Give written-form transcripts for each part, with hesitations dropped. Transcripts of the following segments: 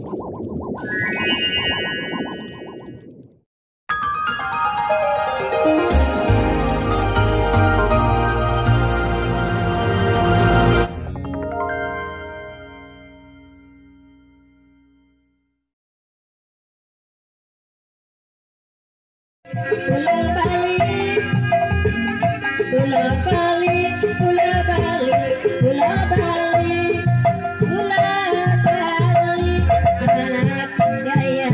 Bola bali, bola bali, bola bali, bola bali, anak gaya.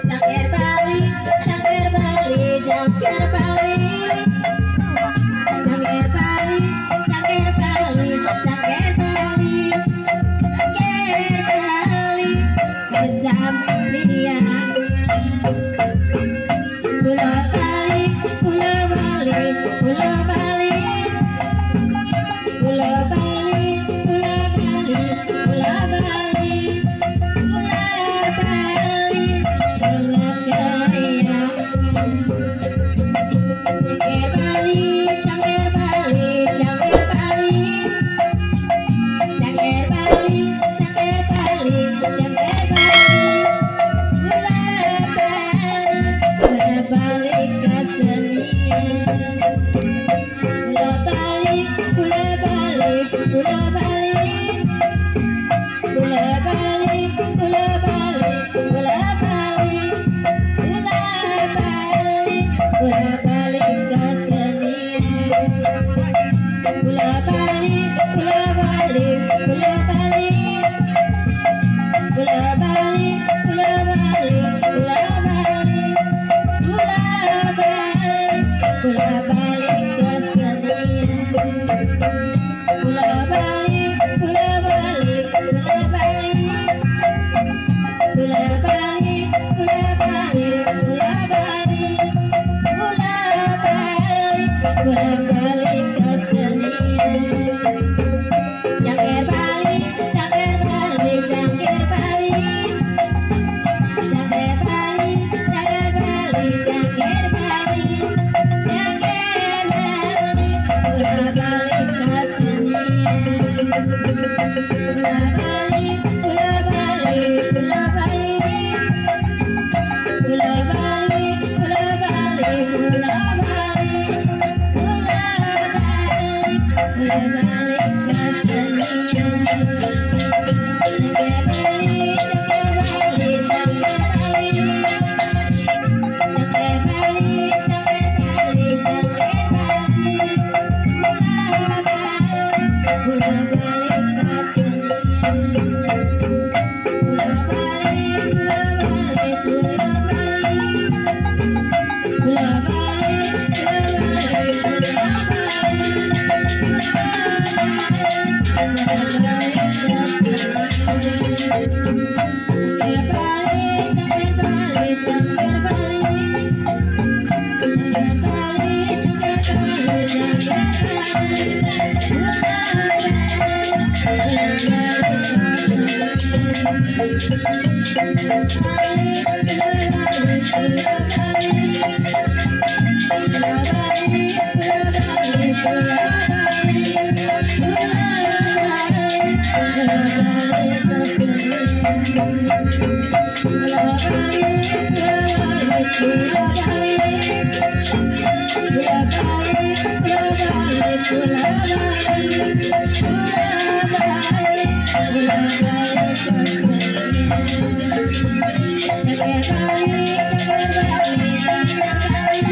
Cangker bali, cangker bali, cangker bali, cangker bali, cangker bali, cangker bali, cangker bali, kejam dia. Bola bali, bola bali, bola bali, bola bali, bola bali, bola bali, bola bali, bola gaya. Cangker bali, cangker bali, cangker bali, cangker bali, cangker bali, cangker bali, bola bali, bola bali kesenian. Bola bali, bola bali, bola bali, bola bali, bola bali, bola bali, bola bali, bola bali kesenian. Bola bali, bola bali, bola bali, bola bali, bola bali, bola bali, bola bali, bola bali kesenian. Bola bali, bola bali, bola bali, bola bali, bola bali, bola bali, bola bali, bola bali kesenian. Cangker bali, cangker bali, cangker bali, cangker bali, cangker bali, cangker bali, cangker bali, bola bali kesenian. Bola bali, bola bali, bola bali, bola bali, bola bali, bola bali, bola bali, bola bali kesenian. Cangker bali, cangker bali, cangker bali, cangker bali, cangker bali, cangker bali, bola bali, bola bali kesenian. Bola bali, bola bali, bola bali, bola bali, bola bali, bola bali, bola bali kesenian. Cangker bali, cangker bali, cangker bali, cangker bali, cangker bali, cangker bali, bola bali, bola bali kesenian. Bali, bola bali, bola bali, bola bali, bola bali, bola bali, bola bali, bola bali kesenian. Bola bali, bola bali, bola bali, bola bali, bola bali, bola bali, bola bali, bola bali kesenian. Cangker bali, cangker bali, cangker bali, cangker bali, cangker bali, cangker bali, cangker bali, bola bali kesenian. Cangker bali, cangker bali, cangker bali,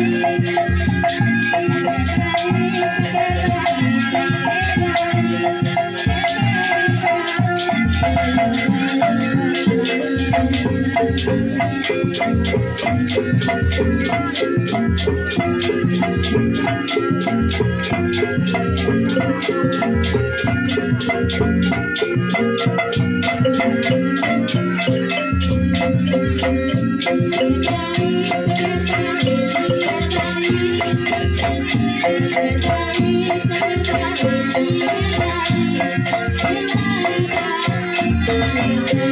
cangker bali,